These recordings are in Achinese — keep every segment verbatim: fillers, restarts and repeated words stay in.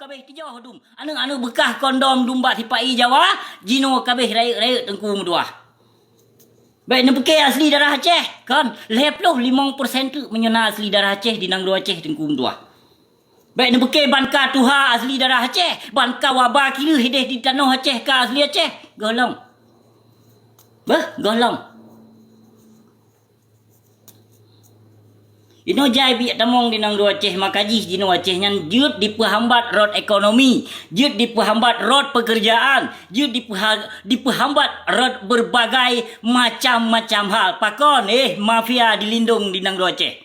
Kabeh tijoh dum. Aneuk-aneuk beukah kondom dum bak sipa-i Jawa, jinoe kabeh rayeuk-rayeuk Teungku meutuah. Bèk neupiké asli darah Aceh, kon lhèe ploh limong persen teuk meunyoe na asli darah Aceh di nanggroe Aceh Teungku meutuah. Bèk neupiké ban ka tuha asli darah Aceh, ban ka waba kireuh ideh di tanoh Aceh ka asli Aceh. Gohlom. Beuh, gohlom. Inoe jai biek tamong di nanggroe Aceh, maka jih jinoe Aceh nyan jeuet dipeuhambat rot ekonomi, jeuet dipeuhambat rot pekerjaan, jeuet dipeuha-, dipeuhambat rot berbagai macam-macam hal. Pakon, eh, mafia dilindong di nanggroe Aceh?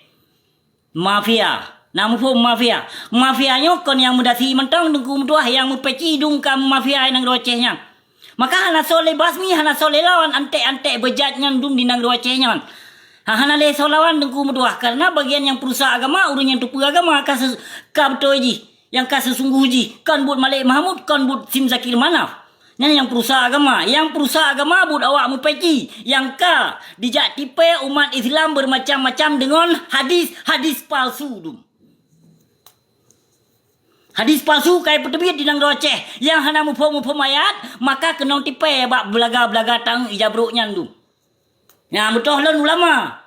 Mafia. Na muphom mafia? Mafia nyoe kon nyang meudasi mantong Teungku meutuah, nyang meupeci dum ka mafia i nanggroe Aceh nyan. Maka hana soe lé basmi, hana soe lé lawan antek-antek beujat nyan dum di nanggroe Aceh nyan. Ha, hana lé soe lawan Teungku meutuah, karena bagian nyang peurusak agama, ureueng nyang tupeue agama ka se-, ka beutôi jih, nyang ka seusunggoh jih, kon buet Malek Mahmud, kon buet Sim Zakir Manaf. Nyan nyang peurusak agama. Nyang peurusak agama buet awak meupeci, nyang ka dijak tipèe umat Islam bermacam-macam deungon hadis-hadis palsu dum. Hadis palsu ka ipeuteubiet di nanggroe Aceh nyang hana muphom-muphom ayat, maka keunong tipèe bak beulaga-beulaga taeu ija brok nyan dum. Nyang beutôi lôn ulama.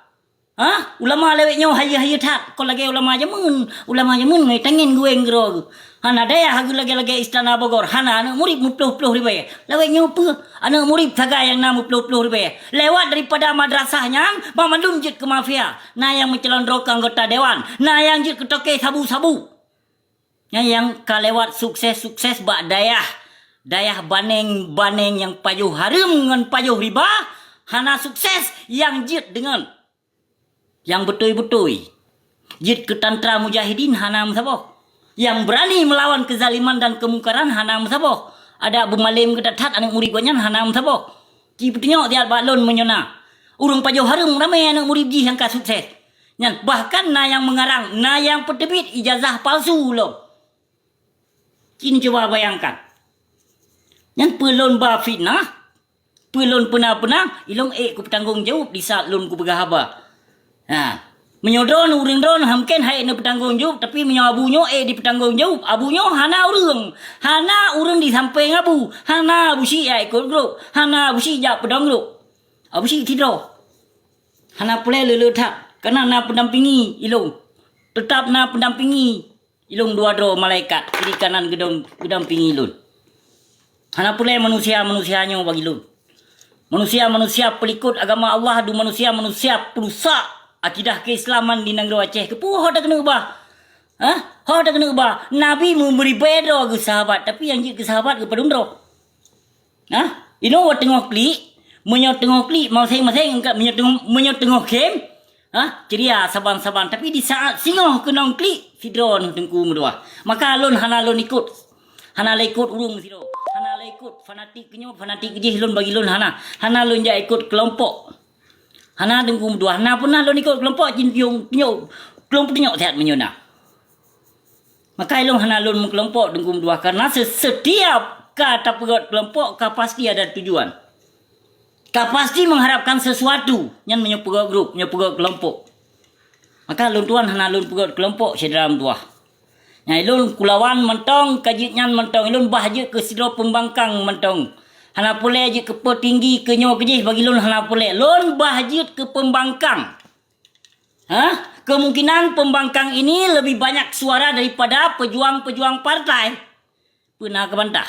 Ha? Ulama lawét nyoe hayeue-hayeue that, kon lagèe ulama jameun. Ulama jameun ngon tangen gueng keudroe geuh. Hana dayah geuh lagèe-lagèe Istana Bogor, hana aneuk murit meuploh-ploh ribèe. Lawét nyoe peue? Aneuk murit sagai nyang na meuploh-ploh ribèe. Lewat daripada madrasah nyan, banmandum jeuet keu mafia. Na nyang meucalon droe keu anggota dewan, na nyang jeuet keu toke sabu-sabu. Nyan nyang ka lewat sukses-sukses bak dayah, dayah baneng-baneng nyang pajoh hareuem ngon pajoh riba, hana sukses nyang jeuet deungon nyang beutôi-beutôi. Jeuet keu tantra mujahidin hana meusaboh. Nyang beurani meulawan keuzaliman dan keumungkaran hana meusaboh. Adak beumalém geutat-that aneuk murit gobnyan hana meusaboh. Ci peutunyok siat bak lôn meunyoe na. Ureueng pajoh hareuem ramé aneuk murit jih nyang ka sukses. Nyan bahkan na nyang meungarang, na nyang peuteubiet ijazah palsu lom. Cit cuba bayangkan. Nyan peue lôn ba fitnah, peue lôn peuna-peuna, ilôn ék kupeutanggong jaweueb di saat lôn kupeugah haba. Ha. Meunyoe droeneuh ureueng droeneuh mungken han ék neupeutanggong jaweueb, tapi meunyoe abu nyoe ék dipeutanggong jaweueb, abu nyoe hana ureueng, hana ureueng di sampéng abu, hana abu syik jak ikot grup, hana abu syik jak peudong grup. Abu syik sidroe. Hana peureulèe le-le that, kareuna na peudampingi ilôn. Teutap na peudampingi ilôn dua droe malaikat, kiri kanan geudong, geudampingi lôn. Hana peureulèe manusia-manusia nyoe bagi lôn. Manusia-manusia peulikot agama Allah, dum manusia-manusia peurusak akidah keuislaman di nanggroe Aceh. Keupeue ho takeuneuk ba? Hah? Ho takeuneuk ba? Nabi meubri bèe droe geuh sahabat, tapi nyang jeuet keu sahabat geuh padum droe. Hah? Inoe teungoh klik, meunyoe teungoh klik, maséng-maséng, meunyoe teungoh, meunyoe teungoh khém, hah? Ceria saban-saban. Tapi di saat singoh keunong klik, sidroe neuh Teungku meutuah. Maka lôn hana lôn ikot. Hana lôn ikot ureueng sidroe. Hana lôn ikot fanatik keu nyoe, fanatik keu jih lôn bagi lôn hana. Hana lôn jak ikot keulompok. Hana Teungku meutuah. Na pernah lôn ikot keulompok jin piôh, tunyok, keulompok tunyok siat meunyoe na. Maka ilôn hana lôn meukelompok Teungku meutuah, karena se-, setiap ka tapeugöt kelompok ka pasti ada tujuan. Ka pasti mengharapkan sesuatu, nyan meunyoe peugöt grup, meunyoe peugöt kelompok. Maka lôn tuan hana lôn peugöt kelompok syedara meutuah. Nyang ilôn kulawan mantong ka jeuet nyan mantong, ilôn bah jeuet keu sidroe peumbangkang mantong. Hana peureulèe jeuet keu peutinggi keu nyoe keu jih bagi lôn hana peureulèe. Lôn bah jeuet keu peumbangkang. Hah? Kemungkinan pembangkang ini lebih banyak suara daripada pejuang-pejuang partai. Peue na keubantah?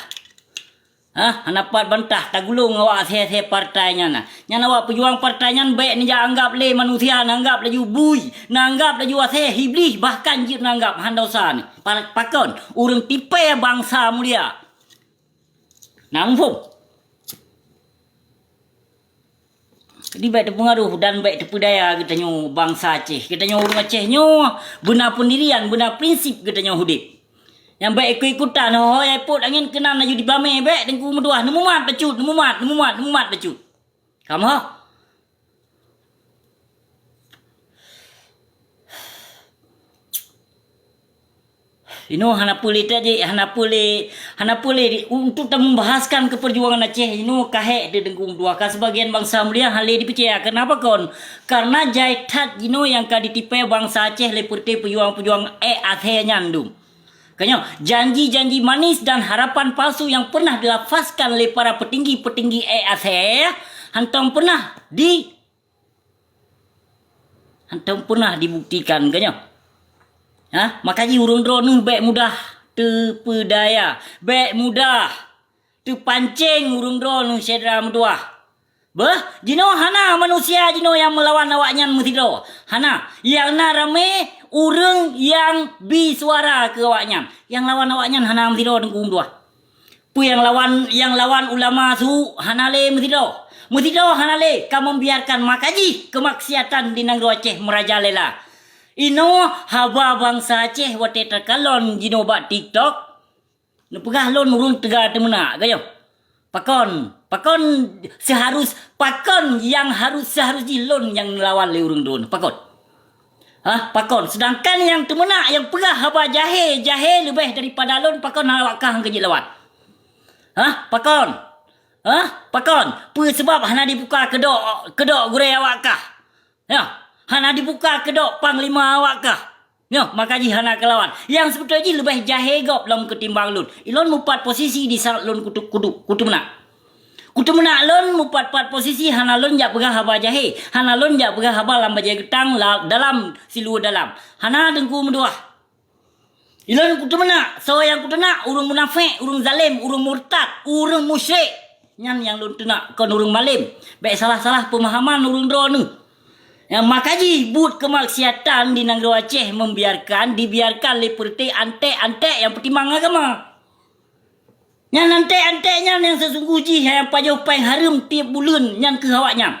Hah? Hana pat bantah, tagulong awak asèe-asèe partai nyan na. Nyan awak pejuang partai nyan bèk neujak anggap lé manusia, neuanggap laju bui, neuanggap laju asèe iblih, bahkan jeuet neuanggap hán desya ni. Pa-, pakon? Ureueng tipèe bansa mulia. Na muphom? Jadi bèk teupeungaruh dan bèk teupeudaya geutanyoe bansa Aceh. Geutanyoe ureueng Aceh nyoe beuna peundirian, beuna prinsip geutanyoe udép. Nyang bèk ikut-ikutan, ho-ho nyang ipot angén keunan laju dipamé, bèk Teungku meutuah, neumumat bacut, neumumat, neumumat, neumumat bacut. Kamoe. Inoe hana peue lé tajak, hana peue lé, hana peue lé untuk tamubahaskan keu peujuangan Aceh, inoe ka hék Teungku meutuah, ka seubagian bansa mulia hana lé jipeucaya. Keunapa kon? Karena jai that jinoe nyang ka jitipèe bansa Aceh lé peureuté peujuang-peujuang ék asèe nyan dum. Ka nyoe, janji-janji manis dan harapan palsu nyang pernah dilafazkan lé para petinggi-petinggi ék asée, hántom pernah di, hántom pernah dibuktikan, ka nyoe. Ha? Maka jih ureuëng droeneueh bék mudah teupeudaya, bék mudah teupancéng ureuëng droeneueh syedara meutuwah. Beuh, jinoe hana manusia jinoe nyang meulawan awaknyan meusidroe. Hana, nyang na ramé ureuëng nyang bi suara keu awaknyan. Nyang lawan awaknyan hana meusidroe teungku meutuwah. Peue nyang lawan, nyang lawan ulama su hana lé meusidroe. Meusidroe hana lé ka membiarkan maka jih keumaksiatan di nanggroe Aceh meurajalela. Inoe haba bansa Aceh watée takalon jinoe bak TikTok, neupeugah lôn ureuëng teuga teumeunak, ka nyoe. Pakon, pakon seuharus, pakon nyang harus seuharus jih lôn nyang neulawan lé ureuëng droeneueh, pakon? Hah, pakon? Seudangkan nyang teumeunak nyang peugah haba jahé, jahé leubeh daripada lôn, pakon awak kah nyang keu jeuet lawan? Hah, pakon? Hah, pakon? Peue seubab hana dibuka keudok, keudok gurée awak kah? Nyoe, hana dibuka keudok panglima awak kah? Nyoe, maka jih hana keulawan. Nyang seubeutôi jih leubeh jahé gob lom keutimbang lôn. Ilôn mupat posisi di saat lôn kutu-, kutu-, kuteumeunak. Kuteumeunak lôn mupat-pat posisi hana lôn jak peugah haba jahé, hana lôn jak peugah haba lam bajée geutang la-, dalam siluweue dalam. Hana teungku meutuwah. Ilôn kuteumeunak, soe nyang kuteunak, ureuëng munafék, ureuëng zalém, ureuëng murtad, ureuëng musyrik. Nyan nyang lôn teunak, kon ureuëng malém. Bék salah-salah peumahaman ureuëng droeneueh. Nyang maka jih buet keumaksiatan di nanggroe Aceh membiarkan, dibiarkan lé peureute anték-anték nyang peutimang agama. Nyan anték-anték nyan nyang seusunggoh jih nyang pajoh péng hareuem tieb buleuen nyan keuh awaknyan.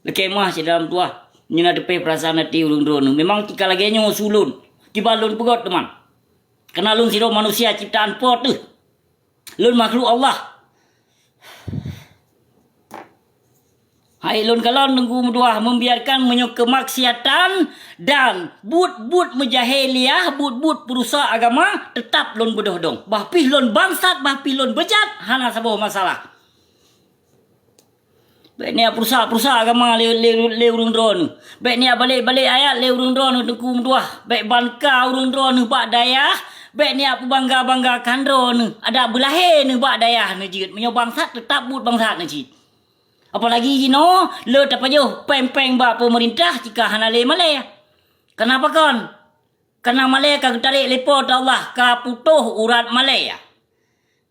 Lakée meuah syedara meutuwah, nyoe na teupéh peurasaan até ureuëng droeneueh. Memang tika lagée nyoe su lôn, kiban lôn peugét teuma. Kareuna lôn sidroe manusia ciptaan Po teuh. Lôn makhluk Allah. Hai lôn kalon teungku meutuwah membiarkan meunyoe keumaksiatan dan buet-buet meujahiliah, buet-buet peurusak agama, teutap lôn beudôh dong. Bah pih lôn bangsat, bah pih lôn beujat, hana saboh masalah. Bék niyak peurusak-peurusak agama lé, lé, lé ureuëng droeneueh. Bék niyak balek-balek ayat lé ureuëng droeneueh teungku meutuwah. Bék banka ureuëng droeneueh bak dayah. Bék niyak peubangga-banggakan droeneueh. Adak beulahé neuh bak dayah neuh jeuet. Meunyoe bangsat teutap buet bangsat neuh cit. Apalagi jinoe le tapajoh péng-péng bak peumeurintah cika hana lé malée. Keunapa kon? Kareuna malée ka geutarek lé Po teu Allah, ka putôh urat malée.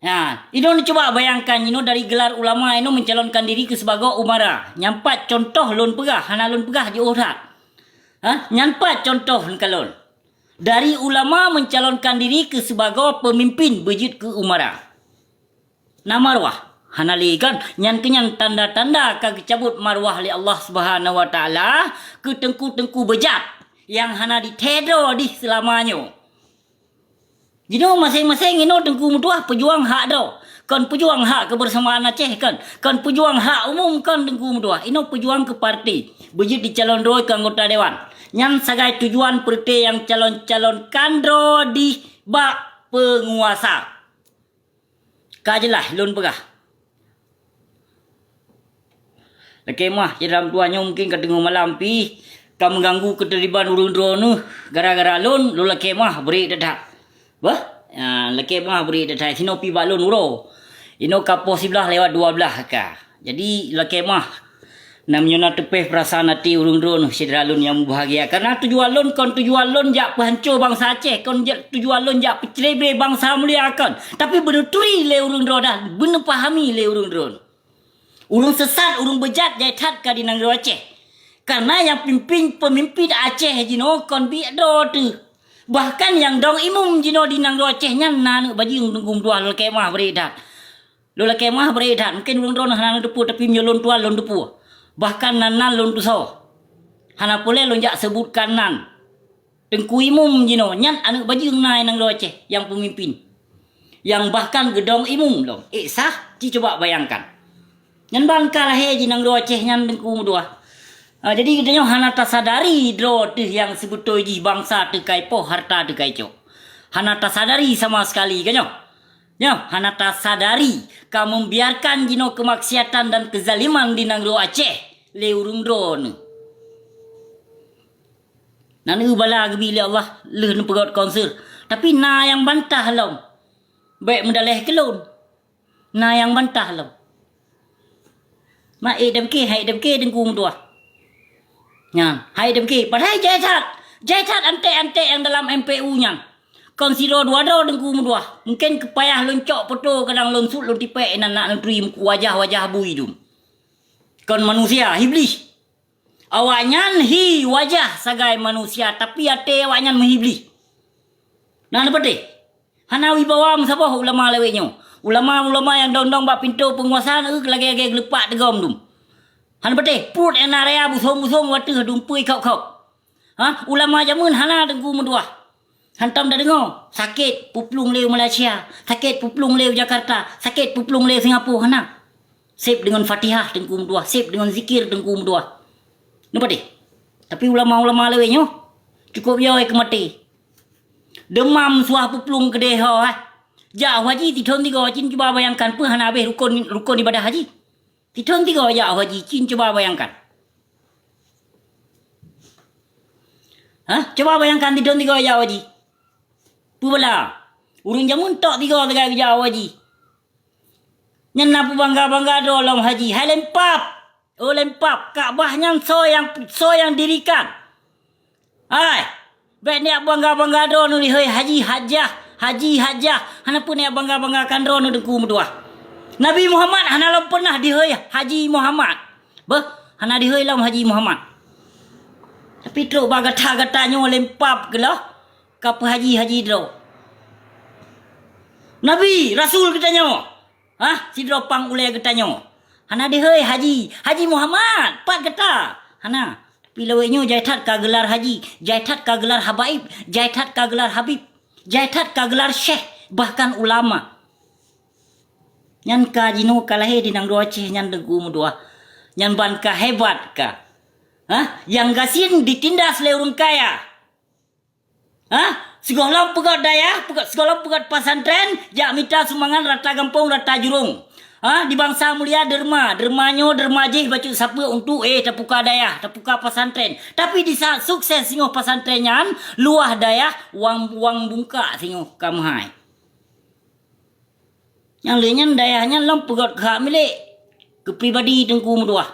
Ha, inoe cuba bayangkan, inoe dari gelar ulama inoe mencalonkan diri keu sibagoe umara. Nyang pat contoh lôn peugah, hana lôn peugah jiôh that. Ha, nyan pat contoh neukalon. Dari ulama mencalonkan diri keu sibagoe peumimpin beujeuet keu umara. Na marwah, hana lé kan? Nyan keuh nyan tanda-tanda ka geucabot marwah lé Allah Subhanahu Wa Taala keu teungku-teungku beujat nyang hana jiteupeue droe dih seulama nyoe. Jinoe maséng-maséng inoe teungku meutuwah peujuang hak droe, kon peujuang hak keubeursamaan Aceh kon, kon peujuang hak umum kon teungku meutuwah, inoe peujuang keu parti. Beujeuet jicalon droe keu anggota dewan. Nyan sagai tujuan peureute nyang calon-calonkan droe dih bak peunguasa. Ka jeulaih lôn peugah. Lakée meuah, syedara meutuwah nyoe mungken ka teungoh malam pih ka meuganggu keuteuriban ureuëng droeneueh gara-gara lôn, lôn lakée meuah bri that-that. Bah, ya, lakée meuah bri that-that sinoe pih bak lôn uroe. Inoe ka poh siblaih lewat dua blaih ka. Jadi lakée meuah, na meunyoe na teupéh peurasaan até ureuëng droeneueh syedara lôn nyang mubahgia. Kareuna tujuan lôn kon tujuan lôn jak peuhanco bansa Aceh, kon jak tujuan lôn jak peucrebre bansa mulia kon. Tapi beuneuturi lé ureuëng droeneueh, beuneupahami lé ureuëng droeneueh. Ureuëng sesat, ureuëng beujat jai that ka di nanggroe Aceh. Kareuna nyang pimpin peumimpin Aceh jinoe kon biet droe teuh. Bahkan nyang dong imum jinoe di nanggroe Aceh nyan na aneuëk bajeueng teungku meutuwah lakée meuah bri that. Lôn lakée meuah bri that, mungken ureuëng droeneueh hana neuteupeue, tapi meunyoe lôn tuan lôn teupeue. Bahkan nan-nan lôn tusoe. Hana peureulée lôn jak seubutkan nan. Teungku imum jinoe, nyan aneuëk bajeueng na i nanggroe Aceh nyang peumimpin. Nyang bahkan geudong imum lom. Ék sah, ci cuba bayangkan. Nyan ban ka lahé jih nanggroe Aceh nyan teungku meutuwah. Ah, jadi geutanyoe hana tasadari droe teuh nyang seubeutôi jih bansa teukai poh, hareuta teukai cok. Hana tasadari sama sekali, ka nyoe? Nyoe, hana tasadari ka membiarkan jinoe keumaksiatan dan keuzaliman di nanggroe Aceh lé ureuëng droeneueh. Na neubala geubi lé Allah lheueh neupeugét konser. Tapi na nyang bantah lom. Bék meudaleh keu lôn. Na nyang bantah lom. Mak ék dabeuke, hai ék dabeuke Teungku meutuah. Nyan, hai ék dabeuke. Padahai jai that. Jai that antek-antek nyang dalam M P U nyan. Kon sidroe dua droe Teungku meutuah. Mungken keupayah lôn cok poto kadang lôn sut lôn tipék inan nak neuturi wajah-wajah bui dum. Kon manusia, Iblih. Awaknyan hi wajah sagai manusia, tapi até awaknyan meuhiblih. Na neupatéh? Hana wibawa meusaboh ulama lawét nyoe. Ulama-ulama nyang dong-dong bak pintoe peunguasa na lagée-lagée geuleupak teugom dum. Hana patéh, pruet nyang na raya busong-busong wateuh dumpeue khok-khok. Ha, ulama jameun hana Teungku meutuah. Hantom tadeungoe, sakét puplueng lé Malaysia, sakét puplueng lé Jakarta, sakét puplueng lé Singapura, hana. Sép deungon Fatihah Teungku meutuah, sép deungon zikir Teungku meutuah. Neupatéh? Tapi ulama-ulama lawét nyoe, cukôp yo keu maté. Deumam suah puplueng keudeh ho, eh. Jak haji tithon tigo, cin cuba bayangkan peue hana habéh rukon, rukon ibadah haji. Tithon tigo jak haji, cin cuba bayangkan. Hah? Cuba bayangkan tithon tigo jak haji. Peubala. Ureuëng jameun tok tigo sagai jak haji. Nyan na peubangga-bangga droe lom haji. Hai lempap. Oh lempap, Ka'bah nyan soe nyang, soe nyang dirikan? Hai, bék neujak bangga-bangga droeneuh dihôi Haji Hajah, Haji Hajah. Hana peue neujak bangga-banggakan droeneuh Teungku meutuah. Nabi Muhammad hana lom peunah dihôi Haji Muhammad. Beuh, hana dihôi lom Haji Muhammad. Tapi trok bak gata-gata nyoe lempap keuloh ka peuhaji-haji droe. Nabi, Rasul geutanyoe. Hah, sidroe pang ulée geutanyoe. Hana dihôi Haji, Haji Muhammad, pat gata? Hana. Tapi lawét nyoe jai that ka geular Haji, jai that ka geular Habaib, jai that ka geular Habib, jai that ka geular Syekh, bahkan ulama. Nyan ka jinoe ka lahé di nanggroe Aceh nyan Teungku meutuah. Nyan ban ka hebat ka. Hah? Nyang gasien ditindas lé ureuëng kaya. Hah? Sigohlom peugét dayah, peugét, sigohlom peugét pesantren, jak mita sumbangan rata gampông, rata jurông. Hah? Di Bangsa Mulia derma, derma nyoe, derma jih bacut sapeue untuk, eh, tapuka dayah, tapuka pesantren. Tapi di saat sukses singoh pesantren nyan, luwah dayah, wang, wang bungkak singoh ka meuhai. Nyang lheueh nyan dayah nyan lom peugét keu hak milék, keu pribadi Teungku meutuah.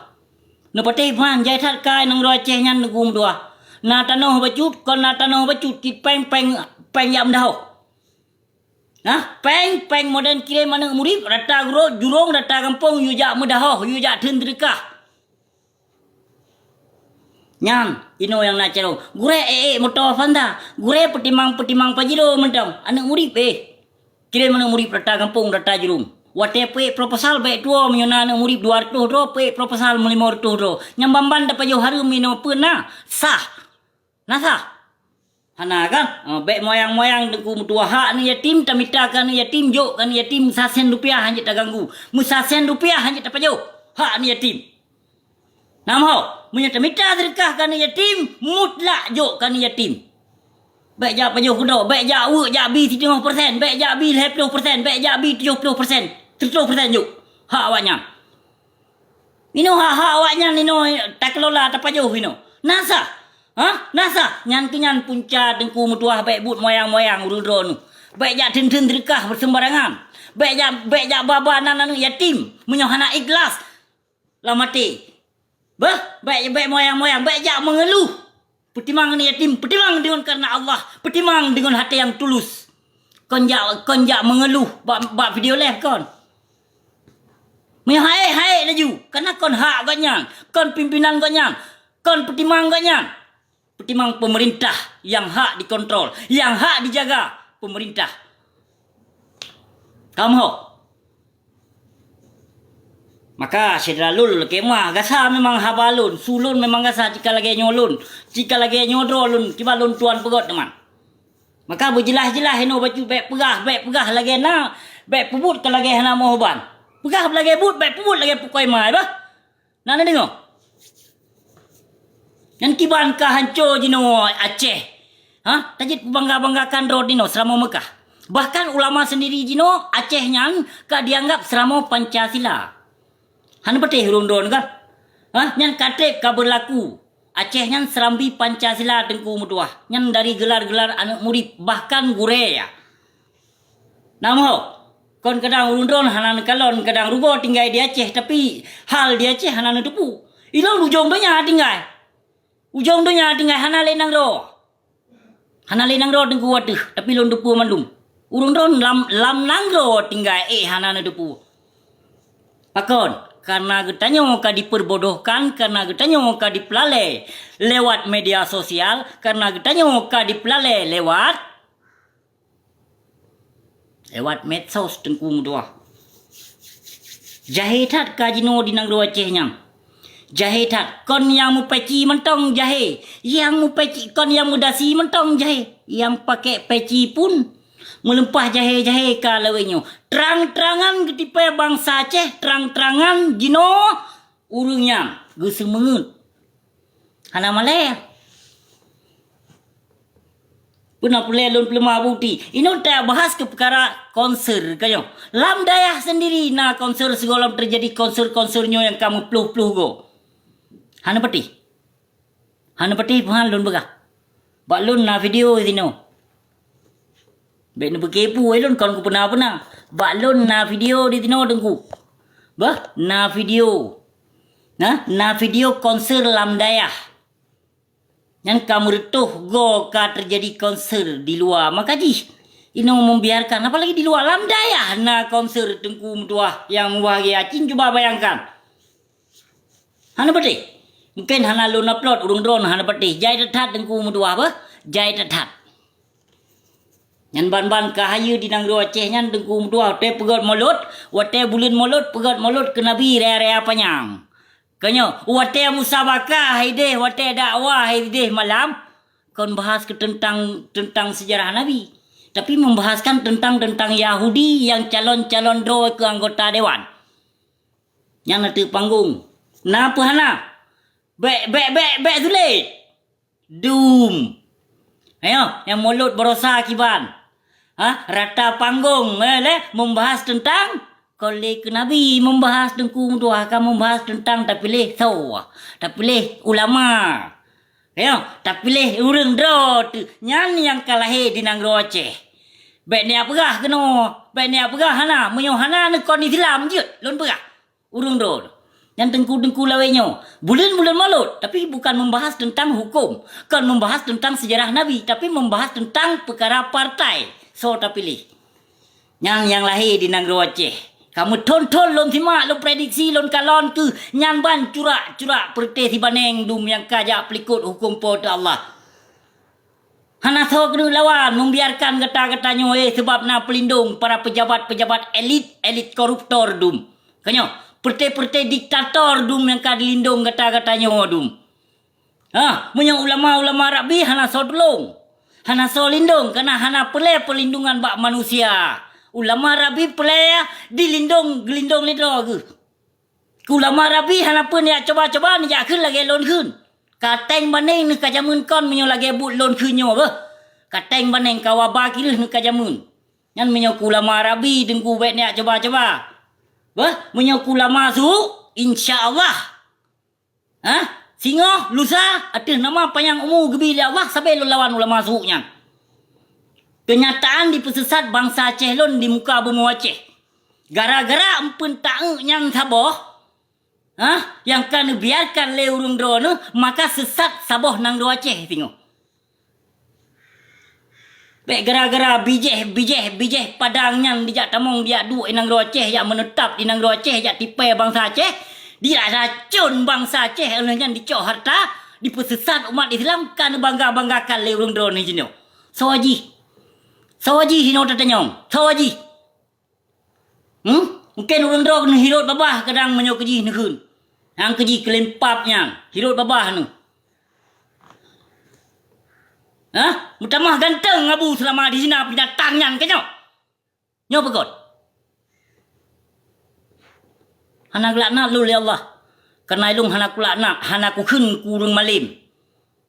Neupatéh ban jai that ka nanggroe Aceh nyan Teungku meutuah. Na tanoh bacut, kon na tanoh bacut, cit péng, péng, péng jak meudahoh. Nah, péng, péng modern kirém aneuëk murit, rata gurô, jurông, rata gampông, yue jak meudahoh, yue jak theun seudeukah. Nyan, inoe nyang na carông. Gurée ék-ék moto Avanza. Gurée peutimang-peutimang Pajero mantong. Aneuëk murit, eh. Kirém aneuëk murit rata gampông, rata jurông. Watée peuék proposal bék tuwoe meunyoe na aneuëk murit dua reutôh droe, peuék proposal meulimong reutôh droe. Nyang ban-ban tapajoh hareuem inoe peue na? Sah. Na sah? Hana kan? Ha, bék moyang-moyang Teungku meutuah hak aneuëk yatim, tamita keu aneuëk yatim, jok keu aneuëk yatim, meusasen rupiah hana jeuet taganggu. Meusasen rupiah hana jeuet tapajoh hak aneuëk yatim. Nam ho, meunyoe tamita seudeukah keu aneuëk yatim, mutlak jok keu aneuëk yatim. Bék jak pajoh keudroe, bék jak weuek jak bi siteungoh persen, bék jak bi lhée ploh persen, bék jak bi tujoh ploh persen, seureutôh persen jok hak awaknyan. Inoe hak-hak awaknyan inoe takeulola tapajoh inoe. Na sah? Hah? Na sah? Nyan keuh nyan punca Teungku meutuah bék buet moyang-moyang ureuëng droeneuh. Bék jak theun-theun seudeukah beuseubarangan. Bék jak, bék jak ba-ba nan aneuëk yatim meunyoe hana ikhlas lam até. Beuh, bék, bék moyang-moyang, bék jak meungeuluh. Peutimang aneuëk yatim, peutimang deungon kareuna Allah, peutimang deungon até nyang tulus. Kon jak, kon jak meungeuluh bak, bak video live kon. Meunyoe hai, hai laju, kareuna kon hak gobnyan, kon pimpinan gobnyan, kon peutimang gobnyan. Peutimang peumeurintah nyang hak dikontrol, nyang hak dijaga peumeurintah. Kamoe ho. Maka syedara lôn lakée meuah, gasa memang haba lôn, su lôn memang gasa, cit ka lagée nyoe lôn, cit ka lagée nyoe droe lôn, kiban lôn tuan peugét teuma. Maka beujeulaih-jeulaih inoe bacut bék peugah, bék peugah lagée na, bék peubuet ka lagée hana meuuban. Peugah lagée buet, bék peubuet lagée pukoi mai bah. Na neudeungoe? Nyan kiban ka hanco jinoe Aceh. Ha? Tajeuet peubangga-banggakan droe jinoe seuramoe Meukah. Bahkan ulama seundiri jinoe Aceh nyan ka dianggap seuramoe Pancasila. Hana patéh ureuëng droe kan? Ha? Nyan ka treb ka beurlaku. Aceh nyan serambi Pancasila Teungku meutuah. Nyan dari gelar-gelar aneuk murit, bahkan gurée ya. Namoh, kon kadang ureuëng droen hana neukalon, kadang rugoe tinggai di Aceh, tapi hal di Aceh hana neuteupeue. Ilôn ujong donya tinggai. Ujong donya tinggai hana lé nanggroe. Hana lé nanggroe Teungku ateueh, tapi lôn teupeue mandum. Ureuëng droen lam, lam nanggroe tinggai éh hana neuteupeue. Pakon? Karena geutanyoe ka diperbodohkan, karena geutanyoe ka dipeulalée lewat media sosial, karena geutanyoe ka dipeulalée lewat Lewat medsos Teungku meutuah. Jahé that ka jinoe di nanggroe Aceh nyan. Jahé that, kon nyang meupeci mantong jahé, nyang meupeci, kon nyang meudasi mantong jahé, nyang pakai peci pun meulimpah jahé-jahé ka lawét nyoe. Trang-trangan geutipée bansa Aceh, trang-trangan jinoe ureuëng nyan geuseumeungeut. Hana malée. Peuna peureulée lôn peuleumah bukeuti. Inoe tabahas keu peukara konser ka nyoe. Lam dayah sendiri na konser sigohlom teujadi konser-konser nyoe nyang ka meuploh-ploh goe. Hana patéh. Hana patéh peuhan lôn peugah. Bak lôn na video sinoe. Bék neupeukepu lôn kon kupeuna-peuna. Bak lôn na video di sinoe Teungku. Bah, na video. Nah, na video konser lam dayah. Nyan ka meureutoh goe ka teujadi konser di luwa, maka jih inoe membiarkan, apalagi di luwa, lam dayah na konser Teungku meutuah nyang mubahgia. Cing cuba bayangkan. Hana patéh. Mungken hana lôn upload, ureuëng droen hana patéh. Jai that-that Teungku meutuah bah. Jai that-that. Nyan ban-ban ka hayeue di nanggroe Aceh nyan Teungku meutuah. Watée peugét mulod, watée buleuen mulod, peugét mulod keu Nabi raya-raya panyang. Ka nyoe, watée musabakah ideh, watée dakwah ideh malam, kon bahas keu teuntang, teuntang seujarah Nabi, tapi membahaskan teuntang, teuntang Yahudi nyang calon-calon droe keu anggota dewan. Nyan ateueh panggong. Na peue hana? Bék, bék, bék, bék sulet. Dum. Ayo, nyang mulod barosa kiban. Ha, rata panggong, eh, lé, membahas teuntang kon lé keu Nabi, membahas Teungku meutuah ka membahas teuntang tapiléh soe, tapiléh ulama. Ayo, tapiléh ureuëng droe teuh. Nyan nyang ka lahé di nanggroe Aceh. Bék neujak peugah keunoe, bék neujak peugah hana, meunyoe hana neukon Islam jeuet lôn peugah. Ureuëng droe. Nyan teungku-teungku lawét nyoe. Buleuen-buleuen mulod, tapi bukan membahas teuntang huköm, kon membahas teuntang seujarah Nabi, tapi membahas teuntang peukara partai soe tapiléh. Nyan nyang lahé di nanggroe Aceh. Ka meuthon-thon lôn simak, lôn prediksi, lôn kalon keuh nyan ban curak-curak peureuteh sibaneng dum nyang ka jak peulikot huköm Po teu Allah. Hana soe keuneuk lawan, membiarkan gata-gata nyoe, eh, sebab na peulindong para pejabat-pejabat elit, elit koruptor dum. Ka nyoe, peureuteh-peureuteh diktator dum nyang ka dilindong gata-gata nyoe dum. Ha, meunyoe ulama-ulama Rabbi hana soe tulông, hana soe lindong, kana hana peureulée peulindongan bak manusia. Ulama Rabbi peureulée dilindong, geulindong lé droe geuh. Keu ulama Rabbi hana peue neujak cuba-cuba neujak kheun lagée lôn kheun. Ka teng baneng neuh ka jameun kon meunyoe lagée buet lôn kheun nyoe beuh. Ka teng baneng ka waba kireuh neuh ka jameun. Nyan meunyoe keu ulama Rabbi teungku bék neujak cuba-cuba. Beuh, meunyoe keu ulama su, insya Allah. Hah? Singoh, lusa, ateueh nama panyang umu geubi lé Allah sabe lôn lawan ulama su nyan. Keunyataan dipeusisat bansa Aceh lôn di muka bumoe Aceh. Gara-gara empeuen taék nyan saboh, hah, nyang ka neubiarkan lé ureuëng droeneuh, maka sisat saboh nanggroe Aceh singoh. Bék gara-gara bijéh, bijéh, bijéh padang nyan dijak tamong, dijak duek di nanggroe Aceh, jak meuneutap di nanggroe Aceh, jak tipée bansa Aceh, dijak racon bansa Aceh, lheueh nyan dicok harta, dipeusisat umat Islam, ka neubangga-banggakan lé ureuëng droeneuh jinoe. Soe jih? Soe jih inoe tatanyong? Soe jih? Hmm? Mungken ureuëng droe keuneuk hirot babah kadang meunyoe keujih neukheun. Nyang keujih keulimpab nyan, hirot babah neuh. Hah? Meutamah ganteng Abu Seulama di zina binatang nyan ka nyoe? Nyoe peugöt. Hana geulaknat lôn lé Allah. Kareuna ilôn hana kulaknat, hana kukheun keu ureuëng malém.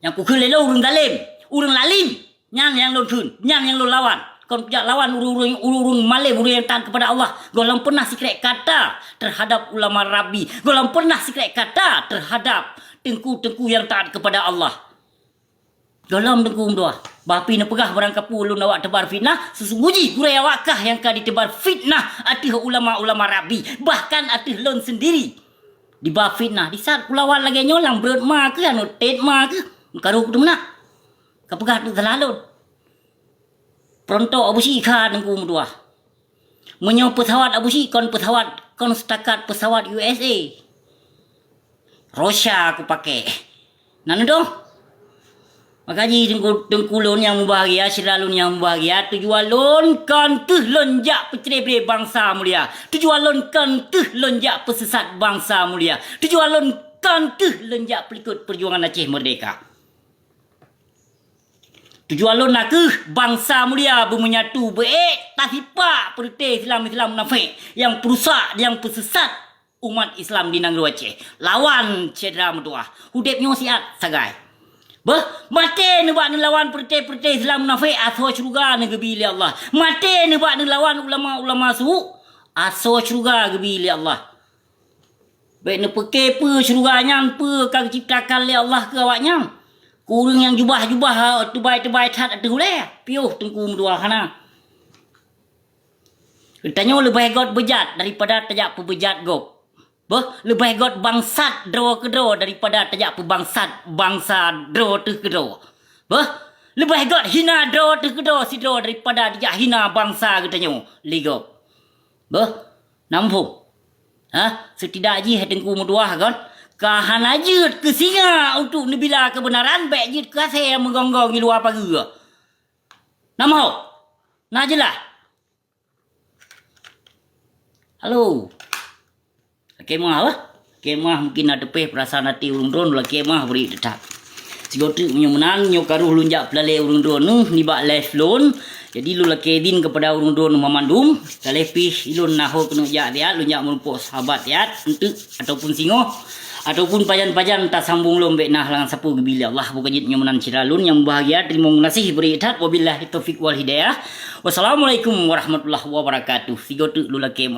Nyang kukheun lé lôn ureuëng zalém, ureuëng lalim. Nyan nyang lôn kheun, nyan nyang lôn lawan. Kon kujak lawan ureuëng-ureuëng, ureuëng-ureuëng malém, ureuëng nyang taat keupada Allah. Gohlom peunah sikrek kata teuhadap ulama Rabbi. Gohlom peunah sikrek kata teuhadap teungku-teungku nyang taat keupada Allah. Gohlom teungku meutuah, bah pih neupeugah barang kapeue lôn awak teubar fitnah, seusunggoh jih gurée awak kah nyang ka jiteubar fitnah ateueh ulama-ulama Rabbi, bahkan ateueh lôn seundiri. Diba fitnah, disaat kulawan lagée nyoe lam breuet ma keuh, anu tet ma keuh, meukaru kuteumeunak. Kapeugah teuk salah lôn. Peurontok Abusyik kha teungku meutuah. Meunyoe peusawat Abusyik kon peusawat, kon seutakat peusawat U S A. Russia kupaké. Na neudoh? Maka jih teungku, teungku lôn nyang mubahgia, syedara lôn nyang mubahgia, tujuan lôn kon keuh lôn jak peucre-bre bansa mulia. Tujuan lôn kon keuh lôn jak peuseusat bansa mulia. Tujuan lôn kon keuh lôn jak peulikot peujuangan Aceh Merdeka. Tujuan lôn nakeuh bansa mulia beumeunyatu, beuék tasipak peureuté Islam-Islam munafék nyang peurusak, nyang peuseusat umat Islam di nanggroe Aceh. Lawan syedara meutuah. Udeb nyoe siat sagai. Beuh, maté neubak neulawan peureuté-peureuté Islam munafék, asoe syeuruga neugeubi lé Allah. Maté neubak neulawan ulama-ulama su, asoe syeuruga geubi lé Allah. Bék neupeuké peue syeuruga nyan, peue ka geuciptakan lé Allah keu awaknyan. Keu ureuëng nyang jubah-jubah, teubai-teubai that ateueh ulée, piôh teungku meutuah hana. Geutanyoe leubeh göt beujat daripada tajak peubeujat gob. Beuh, leubeh göt bangsat droe keudroe daripada tajak peubangsat bansa droe teuh keudroe. Beuh, leubeh göt hina droe teuh keudroe sidroe daripada tajak hina bansa geutanyoe lé gob. Beuh, na muphom? Hah? Seutidak jih teungku meutuah kon, ka hana jeuet keu singa untuk neubila keubeunaran, bék jeuet keu asée meugonggong di luwa pageue. Na muphom? Na jeulaih? Halo. Lakée meuah bah? Lakée meuah mungkin na teupeh peurasaan até ureuëng droeneuh, lakée meuah bri teutab. Sigoe teuk meunyoe meunan, nyoe ka rôh lôn jak peulalé ureuëng droeneuh nibak live lôn. Jadi lôn lakée idin keupada ureuëng droeneuh banmandum, ka lheueh pih ilôn na ho keuneuk jak siat, lôn jak meurumpok sahabat siat, eunteuk ataupun singoh, ataupun pajan-pajan tasambong lom bék na halangan sapeue geubi lé Allah. Buka jeuet nyoe meunan syedara lôn nyang mubahgia, teurimong geunaséh bri that. Wabillahi taufiq wal hidayah. Wassalamualaikum warahmatullahi wabarakatuh. Sigoe teuk lôn lakée